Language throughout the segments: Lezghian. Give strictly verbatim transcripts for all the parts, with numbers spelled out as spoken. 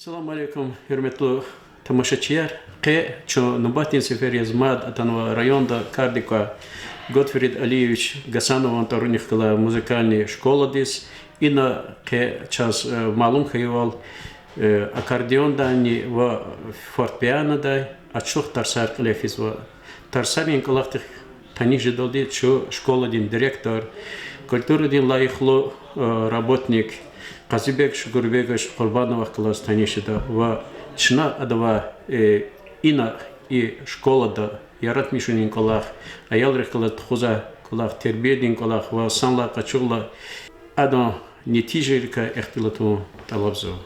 Салам алейкум, гьуьрметлу тамашачияр. Къе чун нубатдин сефер яз мад атанва районда кардик квай Готфрид Алиевич Гасанован тӀварунихъ галай музыкальный школадиз. Ина къе чаз, э, малум хьайивал, э, аккордеондайни ва фортепианодай ачлух тарсар кьиле физва. Тарсарин кӀвалахдихъ таниш жедалди чун школадин директор, культурадин лайихлу, э, работник Къазибек Шукурбекович Къурбановахъ галаз таниш жеда ва чна адавай, э, ина и школада яратмишунин кӀвалах, аялрихъ галаз тухузвай кӀвалах, тербиядин кӀвалах ва санлай къачурла адан нетижайрикай ихтилат авун тӀалабзава.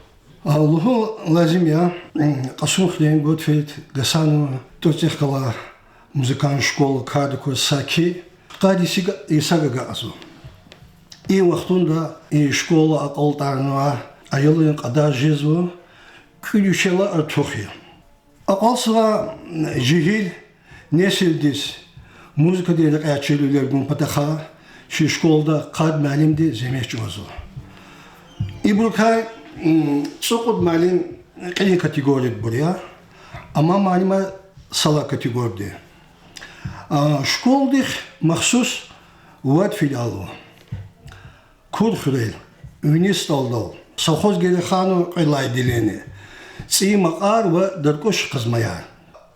А, лугьун лазим я, м, Кьасумхуьрен Готфрид Гасанова тӀварцӀихъ галай музыкальный школа кардик кваз саки къад йис-, йисар агакьзава. И вахтунда и школа акьалтӀарнава, аялрин кьадар жезва, кӀуьд вишелай артух я. Акьалтзавай жегьил несилдиз музыкадин рекьяй чирвилер гун патахъай чи школада къад муаллимди зегьмет чӀугвазва. Ибурукай, м, цӀукьуд муаллим кьилин категориядбур я, амай муаллимар сала категориди. А, школдихъ махсус вад филиал ава. Курхуьрел, Вини СтӀалдал, совхоз Гереханован кьвед лагьай отделение, ЦӀийи Макьар ва Даркуш Къазмаяр.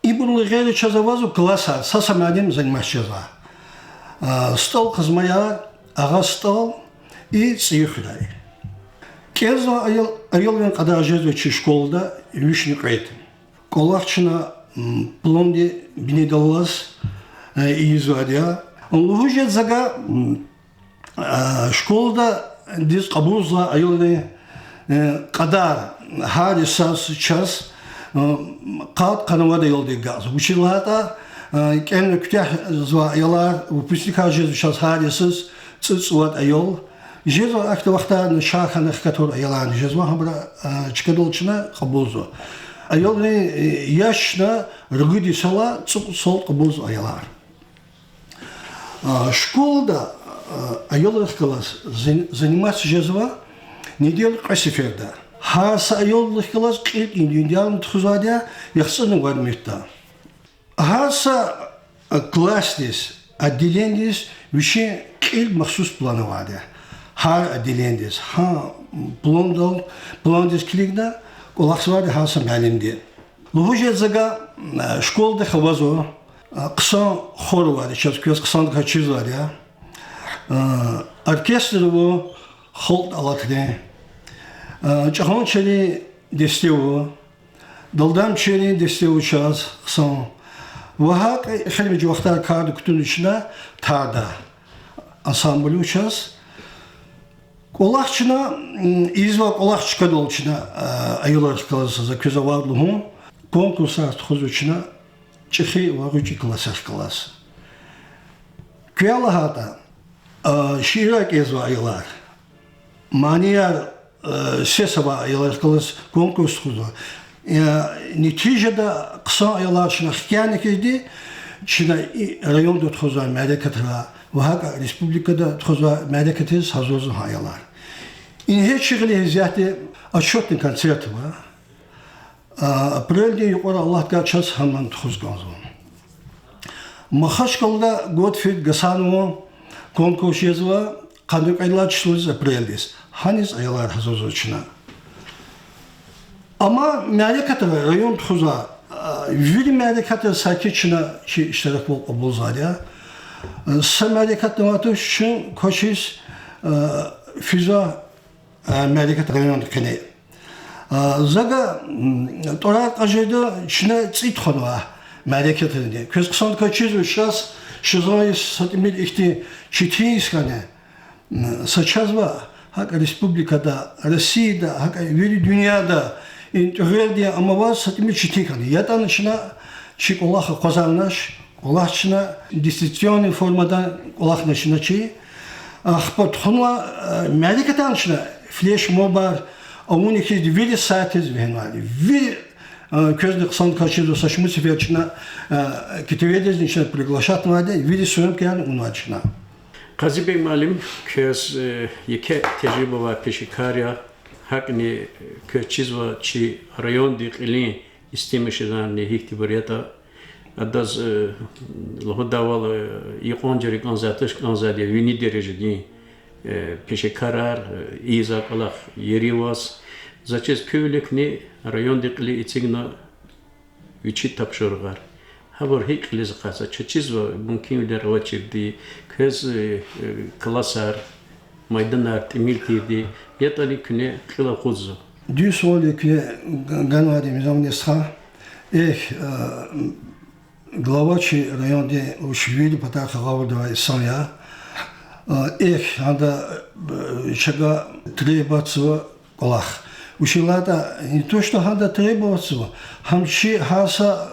Ибурулай гъейри чаз авазва классар, са-са муаллим заниматься жезва. А, СтӀал Къазмаяр, Агъа СтӀал и ЦӀийи Хуьряй. КӀелзавай аял, аялрин кьадар жезва чи школада вишни кьвед. КӀвалах чна, м, планди бинедаллаз, э, ийизвайди я. Лугьуз жеда за гьа, м, э, школадиз кьабулзавай аялрин, э, кьадар гьар йисуз чаз, э, къад-къанавад аялди агакьзава. Вучиз лагьайтӀа, э, кӀелна куьтягьзавай аялар, выпускникар жезва чаз гьар йисуз цӀу-, цӀувад аял. Жезва ахьтин вахтарни, начагъ хьана хкатур аяларни жезва, гьабур, э, чкадал чна кьабулзава. Аялрин, э, яш чна ругуд йисалай цӀукьуд йисалди кьабулзава аялар. А, школада, а, аялрихъ галаз зан-, заниматься жезва неделада кьве сеферда. Гьар са аялрихъ галаз кьил индивидуально тухузвайди я, яхцӀурни вад минутда. Гьар са, а, классдиз, отделениедиз вичин кьил махсус план авайди я. Гьар отделениедиз, гьа пландал, пландиз килигна кӀвалахзавайди гьар са муаллимди. Лугьуз жеда за гьа, а, школадихъ авазва, а, хъсан хор авайди, чаз квез хъсандаказ чизвайди я. А, оркестр ава халкьдин алатрин, а, чӀагъанчийрин десте ава, далдамчийрин десте ава чаз хъсан. Ва гьакӀ эхиримжи вахтара кардик кутунва чна тарда ансамбль ава чаз. КӀвалах чна, м, ийизвай кӀвалах чкадал чна, а, аялрихъ галаз за квез авайди лугьун, конкурсар тухузва чна чӀехи ва гъвечӀи классрихъ галаз. Квел лагьайтӀа, а, шиирар кӀелзавай аялар, манияр, э, сес авай аялрихъ галаз конкурс тухузва. Э, нетижада хъсан аялар чна хкяна хьизди, чна и районда тухузвай мярекатра ва гьакӀ республикада тухузвай мярекатриз гьазурзава гьа аялар. Ингье чи гъиле исятда отчётный концерт ава. А, апрелдин юкьвара Аллагьди гайитӀа чаз гьамни тухуз кӀанзава. Махачкъалада Готфрид Гасанован конкурс жезва къанни кьвед лагьай числодиз апрелдиз. Гьаниз аялар гьазурзава чна. Амма мярекатра район тухузвай, а, вири мярекатра саки чна чи иштираквал кьабулзавайди я. Са мярекатни авайди туш чун квачиз, а, физва, а, мярекат районда къене. А, за гьа, м, тӀварар кьаз жеда, чна цӀи тухванва мярекатрини. Квез хъсандаказ чизва, чаз шазан йис са тӀимил ихьтин четин йис хьана, м, са чазва гьакӀ республикада, Россияда, гьакӀ вири дуьньяда и тӀегъуьлдин амаваз са тӀимил четин хьана. ЯтӀани чна чи кӀвалах акъвазарнач, кӀвалах чна дистанционный формада кӀвалахнач чна чи. Ахпа тухванвай, э, мярекатар чна флешмобар авуна хьиз вири сайтриз вегьенвайди. Вири, э, квезни хъсандаказ чизва, са шумуд сефер чна, э, КТВ-дизни чна приглашатнавайди, вири съёмкаяр авунвайди чна. Къазибек муаллим, квез, э, еке тежриба авай пешекар я. ГьакӀни квез чизва чи районди кьилин истемишзаварни гьихьтинбур ятӀа. Адаз, э, лугьудайвал, э, икьван жуьре кӀанзавай туш, кӀанзавайди я вини дережадин, э, пешекарар, э, ийизвай кӀвалах ерив аваз. За чиз куь виликни районди кьиле эцигна вичин тапшуругъар. Гьабур гьикӀ кьилиз акъатзава, чаз чизва мумкинвилер авачирди, квез, э, э, классар, майданар тӀимил тирди, ятӀани куьне кьил акъудзава. Дуьз сувал я куьне ганвайди, Мизамни стха. Эхь, э, глава чи районди, вуч вири патахъай гъавурда авай инсан я. Э, эхь, гьада, э, чавай требоватьзава кӀвалах. Вучиз лагьайтӀа, не то что гьада требоватьзава, гьам чи гьар са,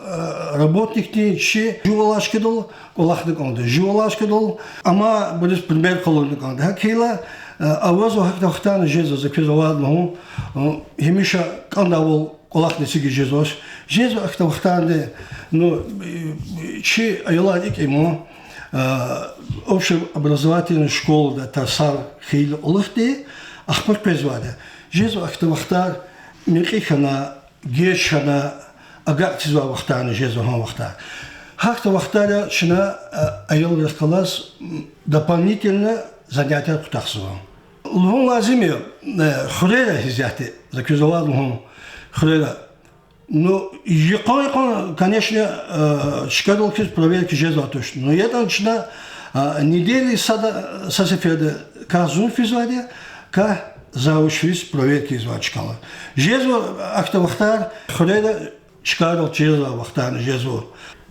э, работникдин чи жувалай чкадал кӀвалахна кӀанда, жувалай чкадал амайбуруз пример къалурна кӀанда. ГьакӀ хьайила, э, авазва гьахьтин вахтарни жезва, за квез авайди лугьун, э, гьамиша кӀандайвал кӀвалахни эцигиз жезвач. Жезва гьахьтин вахтарни, ну, э, чи аялар икӀ я ман, э, общеобразовательный школада тарсар хьайила кӀвалахди, ахпа къвезвайди я. Жезва гьахьтин вахтар, мекьи хьана, геж хьана, агакьизвай вахтарни жезва гьа вахтар. Гьахьтин вахтара чна, э, аялрихъ галаз, м, дополнительно занятияр кутахзава. Лугьун лазим я, э, хуьрера гьисятда, за квез авайди лугьун, хуьрера. Ну, йикъан-йикъан, конечно, э, чкадал хьиз проверка жезвайди туш. Ну, ятӀани чна, э, неделяда са, са сеферда квез зун физвайди я, квез завуч физ проверка ийизвайди чкайрал. Жезва гьахьтин вахтар, хуьрера чкайрал жезвай вахтарни жезва.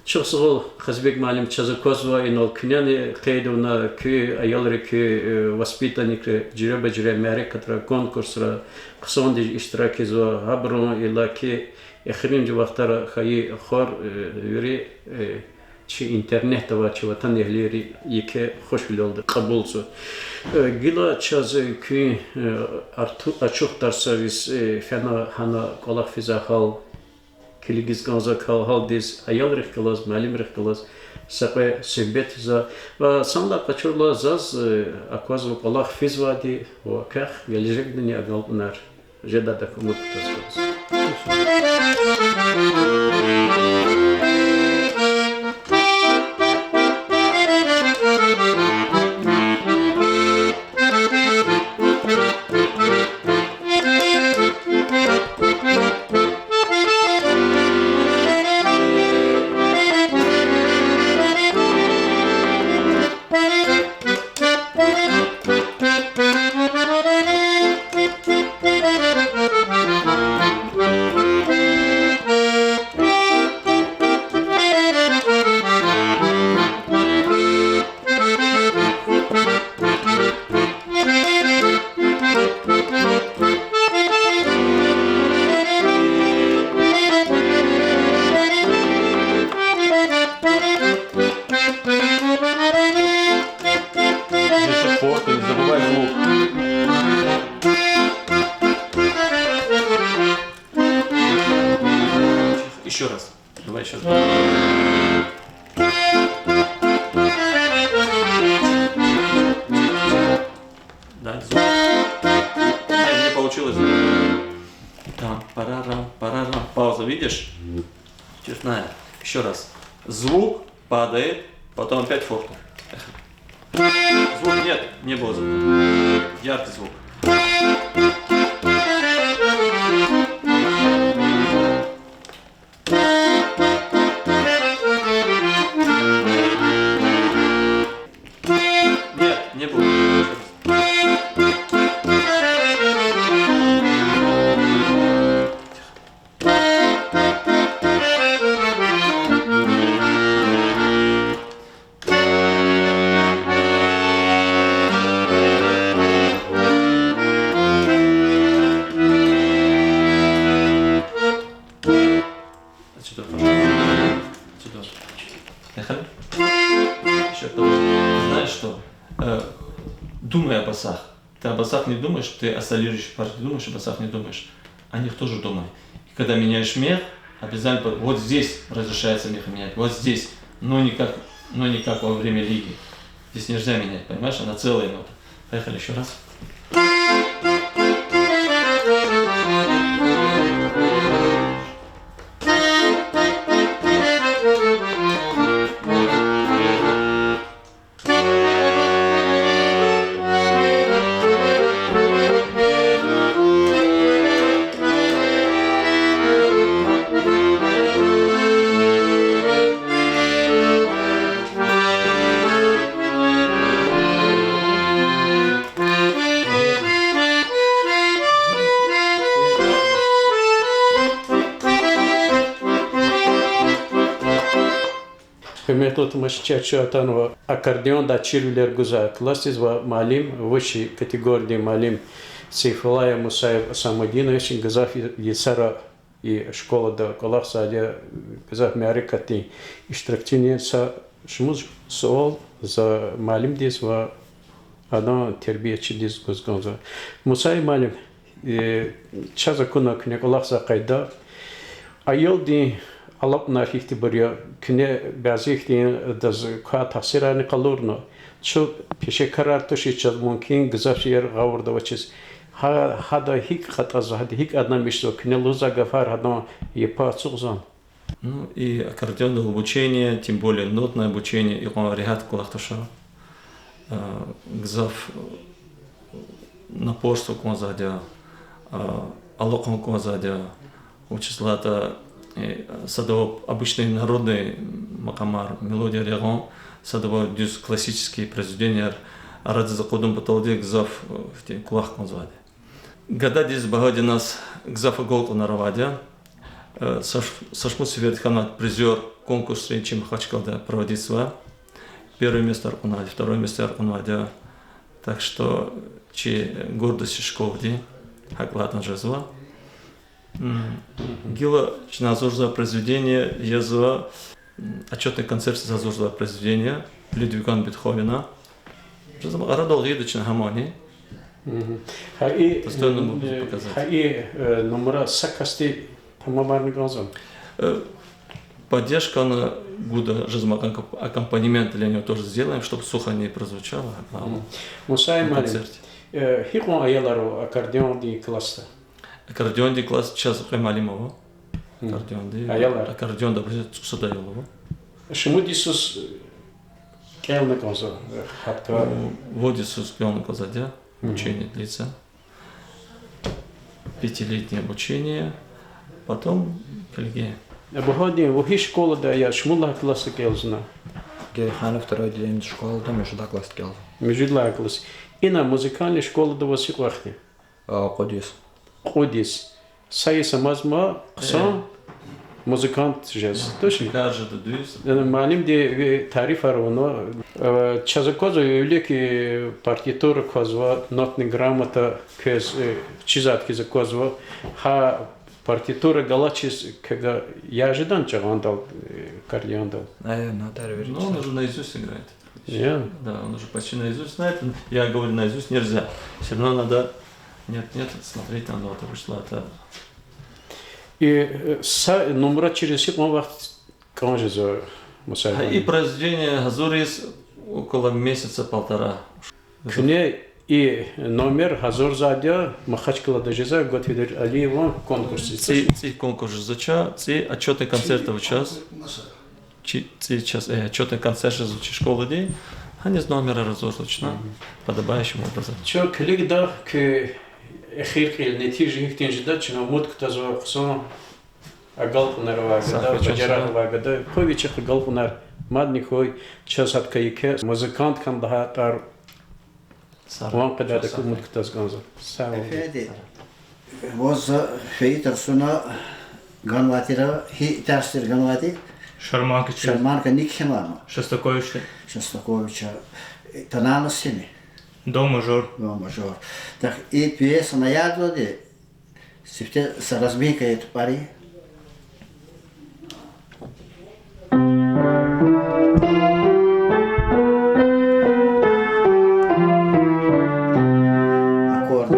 Чухсагъул, Казбек муаллим, чаз аквазва инал куьнени къейд авуна куь аялри, куь, э, воспитанникри жуьреба-жуьре мярекатра, конкурсра хъсандиз иштирак ийизва, гьабурун иллаки эхиримжи вахтара хьайи ахвар, э, вири, э, чи интернетда авай чи ватанэгьлийри еке хушвилелди кьабулзава. Э, гила чаз, э, куьн, э, арту-, ачух тарсариз, э, фена гьана кӀвалах физвай гьал, килигиз кӀанзавай гьал-, гьалдиз, аялрихъ галаз, муаллимрихъ галаз са кьве суьгьбет ийизва. Ва санлай къачурла, заз, э, аквазва кӀвалах физвайди ва квехъ гележегдани агалкьунар жедайдак умуд кутазва. Держи форте, не забывай звук. Ещё раз. Давай ещё раз. Да, звук. Ай, не получилось. Там, парарам, парарам. Пауза, видишь? Честная. Ещё раз. Звук падает, потом опять форте. Эхо. Звук нет, не было звука. Яркий звук. Нет, не было. Ещё раз. Отсюда, пожалуйста. Отсюда. Поехали. Ещё кто? Знаешь что? Э, думай о басах. Ты о басах не думаешь, ты о солирующих партиях думаешь, о басах не думаешь. О них тоже думай. И когда меняешь мех, обязательно по-, вот здесь разрешается мех менять, вот здесь, но никак, но никак во время лиги. Здесь нельзя менять, понимаешь, она целая нота. Поехали ещё раз. Гьуьрметлу тамашачияр, чун атанва аккордеондай чирвилер гузвай классдиз ва муаллим, высший категориядин муаллим Сейфуллаев Мусаев Самудинович гзаф йисара и школада кӀвалахзавайди я, гзаф мярекатдин иштиракчини я. Са шумуд суал за муаллимдиз ва адан тербиячидиз гуз кӀанзава. Мусаев муаллим, э, чаз акуна куьне кӀвалахзавай къайда, аялдин алакьунар гьихьтинбур я, куьне бязи ихьтин адаз квай тахсирарни къалурна, чун пешекарар тушиз, чаз мумкин гзаф шейэр гъавурда авачиз. Гьа, гьада гьикӀ кьатӀазва, гьада гьикӀ аданмишзава, куьне лугьузвай гафар гьадан япа ацукьзавани? Ну, и аккордеондал обучение, тем более нотное обучение, икьван регьят кӀвалах туш. Э, гзаф, э, напорство кӀанзавайди я, э, алакьун кӀанзавайди я, вучиз лагьайтӀа, э, садавай обычный народный макъамар, мелодияр ягъун, садавай дуьз классический произведенияр арадиз акъудун паталди гзаф, э, ихьтин кӀвалах кӀанзавайди я. Гададиз, багьадиназ гзаф агалкьунар авайди я. Э, са ш-, са шумуд сеферда хьанвай призёр конкурсрин чи Махачкъалада проводитьзавай. Первое местояр кьунвайди, второе местояр кьунвайди я. Так что чи гордость школдин, гьакӀ лагьайтӀани жезва. М, гила чна гьазурзавай произведение язва, м, отчётный концертдиз гьазурзавай произведение Людвиг ван Бетховена. Жезва, арадал гъида чна гьамани. Гьа и, Достойно, м, буду, э, показать. Гьа и, э, нумра са касди тамамарни кӀанзава? Э, поддержкани гуда, жезва, аккомп-, аккомпанемент для него тоже сделаем, чтобы слух не прозвучало, а главное, Мусаев муаллим, на концерте. Э, гьикьван аялар ава аккордеондин классда? Аккордеондин класс чаз кьве муаллим ава. Аккордеондин. Аялар? Аккордеонда абуруз цӀусад аял ава. Шумуд йисуз кӀелна кӀанзава, э, гьатта? Ну, вад йисуз кӀелна кӀанзавайди я, обучение длится. Пятилетнее обучение, потом килигин. Багьадин, вун гьи школада я, шумуд лагьай классда кӀелзавани? Герейханово второе отделение школада муьжуьд лагьай классда кӀелзава. Муьжуьд лагьай класс. Ина музыкальный школада ваз гьикьван вахт я? А, кьуд йис. Кьуд йис. Са йис амазма хъсан музыкант жез. Тушни? Кар жеда дуьз. Яни муаллимди ви тарифар авуна, э, чаз аквазва, вилик партитура квазва, нотный грамота квез, э, чизвайди хьиз аквазва, гьа партитура галачиз квевай яз жедани жагъандал, э, аккордеондал? Э, на, тар вири. Ну, он уже наизусть играет. Я. Да, он уже почти наизусть знает. Я говорю, наизусть нельзя. Всё равно надо, нет, нет, смотреть надо, потому что это И, э, са нумра чириз гьикьван вахт кӀан жезва, Мусаев муаллим? И произведение гьазуриз около месяца-полтора. Куьне и номер гьазурзавайди я Махачкъалада жезвай Готфидель Алиеван конкурсдиз. ЦӀи, цӀи конкурс жезвач, цӀи отчётный концерт авачиз. Чи, цӀи чаз, э, отчётный концерт жезва чи школадин. Гьаниз номерар гьазурзавач чна подобающим образом. Чун килигда куь эхир кьил, нетижа гьихьтин жеда, чна умуд кутазва хъсан агалкьунар авай гада, бажарагъ авай гада, къуй вичихъ агалкьунар мадни хьуй, чаз гьадакай еке музыкант хьана лагьай тӀвар ван къведайдакай умуд кутаз кӀанзава. Сагъ ул. Эфенди, ваз за фейи тарсуна ганвай тир, гьи тарс тир ганвайди? Шарманка чи. Шарманка ни кхьенвай ам? Шостаковичди. Шостаковича. Тональность гьим? До мажор. До мажор. Так, и пьеса наярдавайди? Сифте са разминка я тупӀари. Аккорд.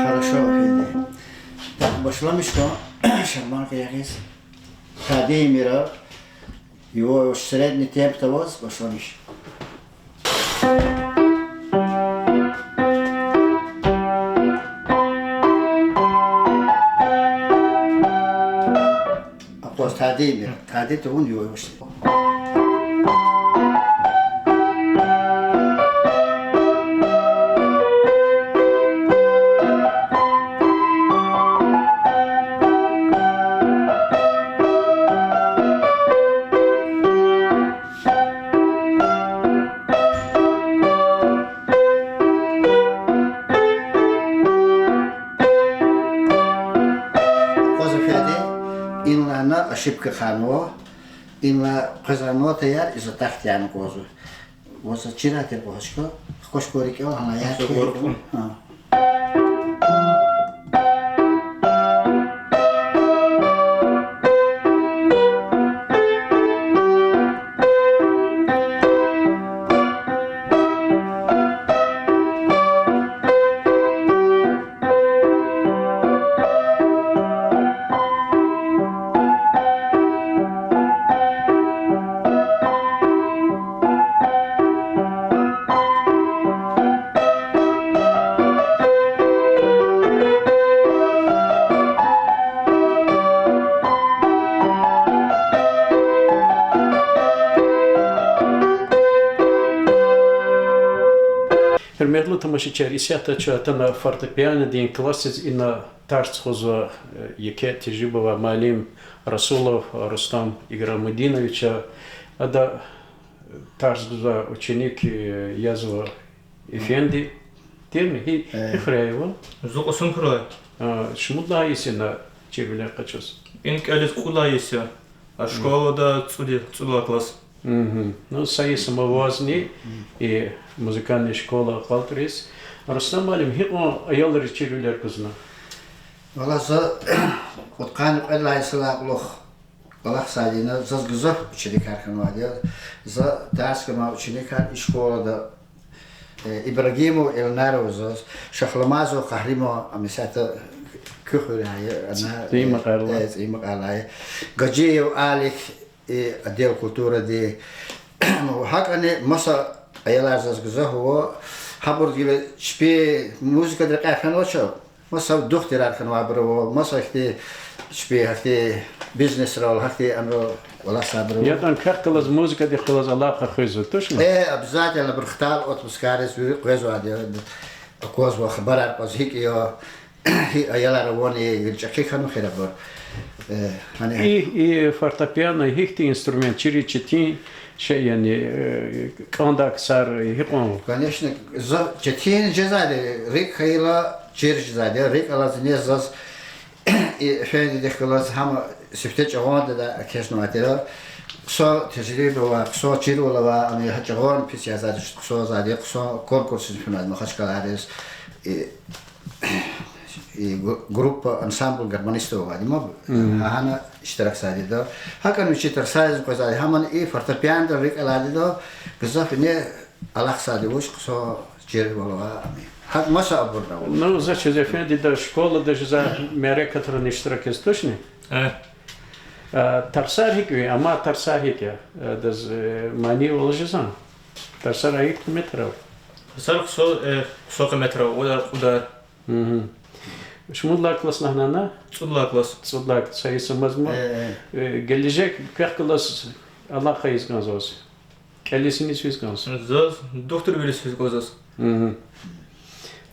Хорошо, эфенди. Так, башламишда шарманка ягъиз. Тади мира, его средний темп того, башламиш. Акъваз тади мира, тади тавун, его, его средний. ошибка хьанва. Инлай къвезвай нотаяр и затахъ тяна кӀанзава. Ваз чирайтир кӀвалахчка, хкваш кӀвал рикӀел, гьана яхъ. Гьуьрметлу тамашачияр, исятда чун атана фортепианодин классдиз, ина тарс тухузва, э, еке тежриба авай муаллим Расулов Рустам Играмудинович. Ада тарс гузвай ученик, э, язва Эфенди. Тирми? Гьи, э, гьи хуьряй я вун? Зун Кьасумхуьряй. А, шумуд лагьай йис я ина чирвилер къачуз? Ина кӀелиз кьуд лагьай йис я. А школада цӀуд, цӀуд лагьай класс. Мгм. Ну, са йис ам авазни, и музыкальный школа акьалтӀариз. Рустам муаллим, гьикьван аялриз чирвилер гузва? Валлагь, за кьудкъанни кьвед лагьай йисалай кьулухъ кӀвалахзавайди я, заз гзаф ученикар хьанвайди я. За тарс гамай ученикар и школада, э, Ибрагимов Эльнар ава заз, Шахламазов Къагьриман, ам исятда куь хуьряй я, ана, ЦӀийи Макьаралай, э, ЦӀийи Макьаралай, Гаджиев Алик, и отдел культуради. ГьакӀани маса аялар заз гзаф ава, гьабур гила чпи музыкадин рекьяй хьанвач, маса духтурар хьанвайбур ава, маса ихьтин чпи гьахьтин бизнесрал, гьахьтин анрал кӀвалахзавайбур ава. ЯтӀани квехъ галаз музыкадихъ галаз алакъа хуьзва, тушни? Э, обязательно, абур хтал отпускариз вири къвезвайди я, аквазва хабарар кьаз, гьикӀ я, гьи аялар авани, вири чӀехи хьанва хьи абур. Э, гьана. И, и фортепиано гьихьтин инструмент, чириз четин шей яни, э, кӀандай ксар гьикьван? Конечно, за четин жезвайди, рикӀ хьайила чир жезвайди, рикӀ алаз ни заз, и Эфендидихъ галаз гьам сифте чӀагъандиз экечӀнавай тир. Хъсан тежриба авай, хъсан чирвал авай, ам гьа чӀагъан пис язавайди, хъсан звайди, хъсан конкурсриз фенвайди Махачкъаладиз. И и гу-, группа, ансамбль гармонистов авайди ма, гьана иштиракзавайди я. ГьакӀани вичи тарсаризни къвезвайди, гьамани и фортепианодал рикӀ алайди я, гзаф ина алахъзавайди вуч хъсан чирвал ава ам. ГьакӀ маса абурни ава. Ну, за чиз, Эфендиди школада жезвай мярекатрални иштиракзава, тушни? Э. А, тарсар гьикӀ я, амай тарсар гьикӀ я? Адаз, э, манийвал жезвани? Тарсар гьихьтин къиметрай ава? Тарсар хъсан, э, хъсан къиметрай ава, кьудар, кьудар. Мгм. Шумуд лагьай класс лагьана? ЦӀуд лагьай класс. ЦӀуд лагьай класс, са йис амазма. Э, э. Э, гележег квехъ галаз алакъа ийиз кӀанзава ваз? КӀелиз-иниз физ кӀанзава? Заз духтурвилиз физ кӀанзава заз. Мгм.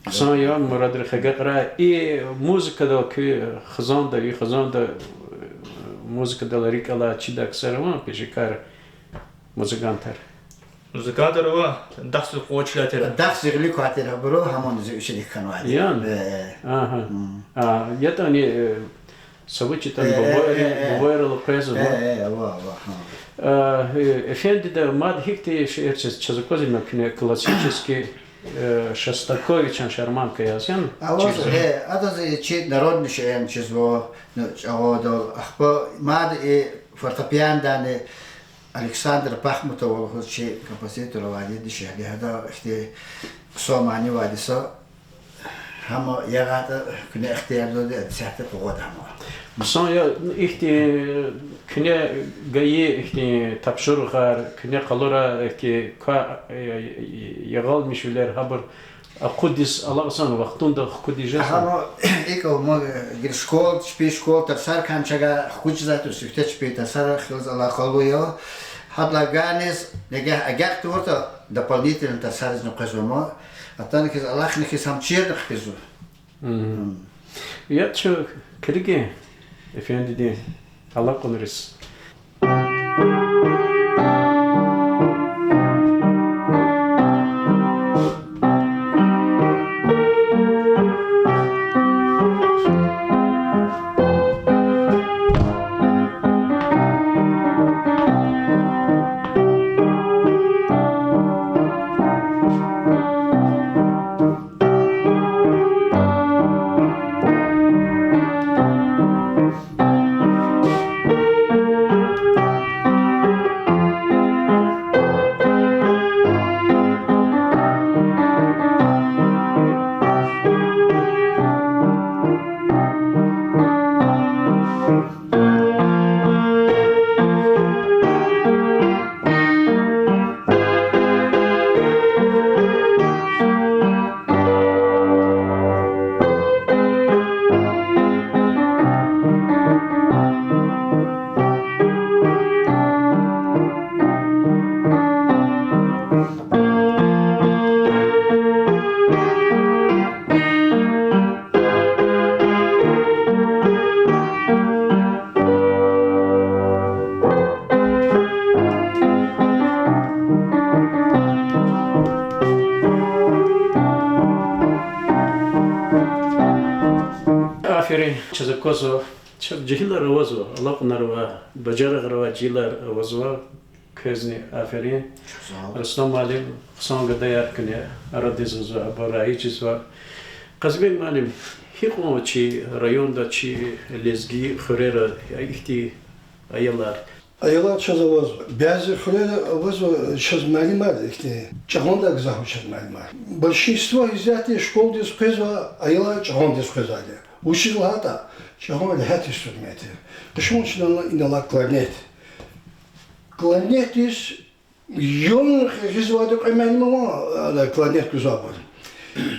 Хъсан я, мурадрихъ агакьрай. И музыкадал куь хизанда, и хизанда, э, музыкадал рикӀ алай, чидай ксар авани, пешекар, музыкантар? Музыкантар ава, дахдиз къвачилай тир. Дахдиз гъилик квай тир абуру, гьамани зи ученик хьанвайди. Яни? Э, э. Агьа. Мм. А, ятӀани, э, са вуч ятӀани, э, э, бубайри-, э, э, бубайрал къвезва, э, ма? Э, ава, ава, гьа. А, э, Эфендиди, мад гьихьтин шиир чиз-, чаз аквазва куьне, классический, э, Шостаковичан шарманка яз, яни? Ава, чизва. Э, адаз чи народный шиирни чизва, ну, чӀагъадал. Ахпа мад и фортепианодани Александр Пахмутов лугьуз чи композитор авайди дишегьли, гьада ихьтин хъсан мани авайди са, гьам ягъайтӀа, куьне ихтияр гудайди, исятда къугъвада гьам. Хъсан я, ихьтин куьне гайи ихьтин тапшуругъар, куьне къалура ихьтин ква-, э, ягъалмишвилер, гьабур акъудиз алакьзавани, вахтунда хкудиз жезвани? Гьам икӀ ава, ман гила школа, чпин школа тарсар кӀан чагай хкуд жезвай тир, сифте чпин тарсар хьиз алакъалу я. Гьадалай гайиниз, нагагь агакь тавуртӀа, дополнительно тарсаризни къвезва ман. Атана хьиз, алахъна хьиз, гьам чирна хъфизва. Мгм. Мм. Яд чун килигин Эфендидин алакьунриз. Аферин, чаз аквазва, чаз жегьилар авазва, алакьунар ава, бажарагъар авай жегьилар авазва, квезни аферин. Чухсагъул. Рустам муаллим, хъсан гадаяр куьне арадиз гъизва, абур раиж жезва. Къазибек муаллим, гьикьван чи районда, чи лезги хуьрера ихьтин аялар? Аялар чаз авазва. Бязи хуьрера авазва чаз муаллимар ихьтин, чӀагъандай гзаф ава чаз муаллимар. Большинство, исятда школадиз къвезвай аялар чӀагъандиз къвезвайди я. Вучиз лагьайтӀа чӀагъан регьят инструмент я. Къе чна ина алай кларнет. Кларнетдиз югъ гъизвайди кьве муаллим ава, ана, кларнет гузвайбур.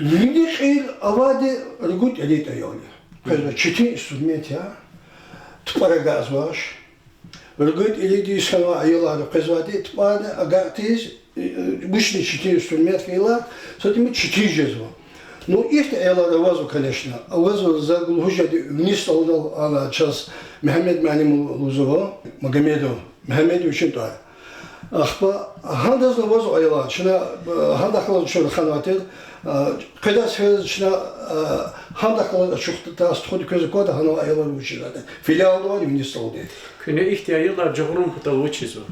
Вини кьил авайди ругуд-кьилийрин аял я. Къвезвай четин инструмент я, тупӀар агакьзавач. Ругуд-кьилийриз хьанвай аялар къвезвайди, тупӀарни агакьдач, вучни четин инструмент хьайила, садни четин жезва. Ну, ихьтин аялар авазва, конечно, авазва, за лугьуз жеди, виниз ала, ана, чаз Мегьамед муаллим лугьузва, Магомедов Мегьамед вичин тӀвар. Ахпа гьандазни авазва аялар, чна, э, гьандахъ галаз чун раханвай тир, э, къведай сеферда чна, э, гьандахъ галаз ачухдиз тухуди квез аквада гьанвай аялар вуч жезвайди. Филиалда авайди, виниз алайди. Куьне ихьтин аялар жагъурун патал вуч ийизва?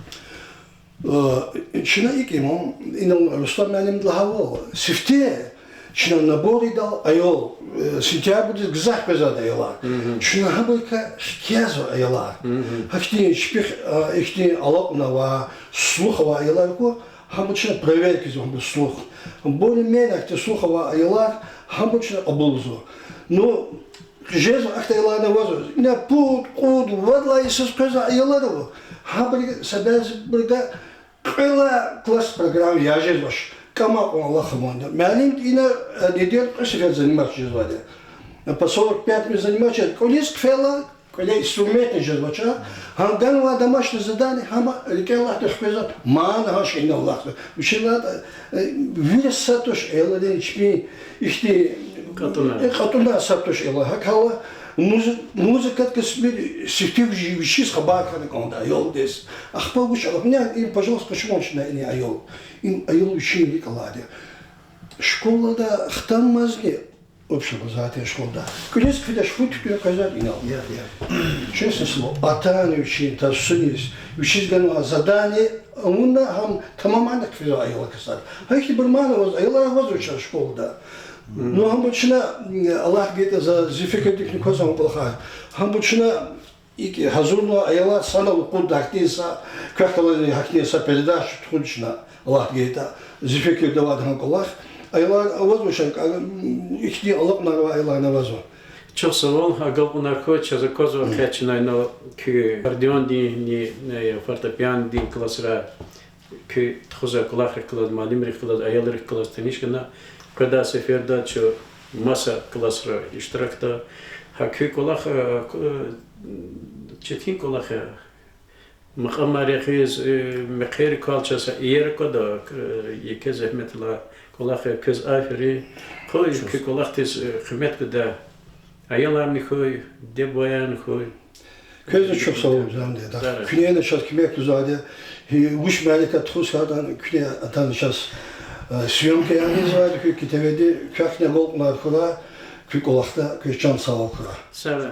Э, чна икӀ ийин, инал Рустам муаллимди лагьайвал, сифте чна набор ийидай аял, э, сентябрдиз гзаф къвезвайди аялар. Чна гьабурукай хкязава аялар. Гьахьтин чпихъ, э, ихьтин алакьунар авай, слух авай аялар хьуй, гьабур чна проверка ийизва, гьабур слух. Более-менее ахьтин слух авай аялар, гьабур чна кьабулзава. Ну, жезва ахьтин аяларни авазва. Ина пуд, кьуд, вад лагьай йисуз къвезвай аялар ава. Гьабуру са бязибуруз кьве класс программа яз жезвач. КӀама кьван алахъ амайди. Муаллимди ина, э, неделя кьве сефер заниматься жезвайди. По сорок пять минут заниматься жез. КӀвализ хъфейла, кӀвале инструментни жезвач. Гьа ганвай домашнее задание, гьам рикӀелай хквезва, мана гьа шейинал алахъзава. Вучиз лагьайтӀа, э, вири сад туш аялрин чпин ихьтин кьатӀунар, э, кьатӀунар сад туш аялрин. ГьакӀ хьайила муз-, музыкадикай сифте вичи-, вичиз хабар хьана кӀанда аялдиз. Ахпа вуч алахъна, им, пожалуйста, къачун чна и аял. Им аял вичин рикӀ алайди я. Школада хтанмазни, общеобразовательный школада, кӀвализ хъфидач, фу туькӀуьрна къвезвайди я инал. Честное слово, атана вичин тарсуниз, вичиз ганвай задание авуна, гьам тамамарна хъфизва аялар ксар. Гьа ихьтинбур мана аваз, аялар авазва чаз школада. Ну, гьабур чна, Аллагьди гайитӀа, за зи фикирдикни кваз гьам кӀвалахар. Гьабур чна икӀ гьазурнавай аялар санал акъудна, гьахьтин са, квехъ галаз гьахьтин са передача тухуда чна, Аллагьди гайитӀа, зи фикирда авайди гьа кӀвалах. Аялар авазва чаз, ихьтин алакьунар авай аяларни авазва. Чухсагъул, агалкьунар хьуй, чаз аквазва, къе чна ина куь аккордеондинни, э, фортепианодин классра куь тухузвай кӀвалахрихъ галаз, муаллимрихъ галаз, аялрихъ галаз таниш хьана. Къведай сеферда чун маса классра иштиракда. Гьа куь кӀвалах, э, четин кӀвалах я. Макьамар ягъиз, э, мехъерикай чаз иер аквада, э, еке зегьметлу кӀвалах я, квез аферин. Къуй куь кӀвалахдиз, э, къимет гуда. Аяларни хьуй, диде-бубаяр хьуй. Квез чухсагъул, жанди. Куьне чаз куьмек гузвайди, вуч мярекат тухуз хьайитӀани, куьне атана чаз, э, съёмкаяр ийизвайди, куь китаведи, квехъни агалкьунар хьурай куь кӀвалахда, квез чан сагъвал хьурай. Сагърай.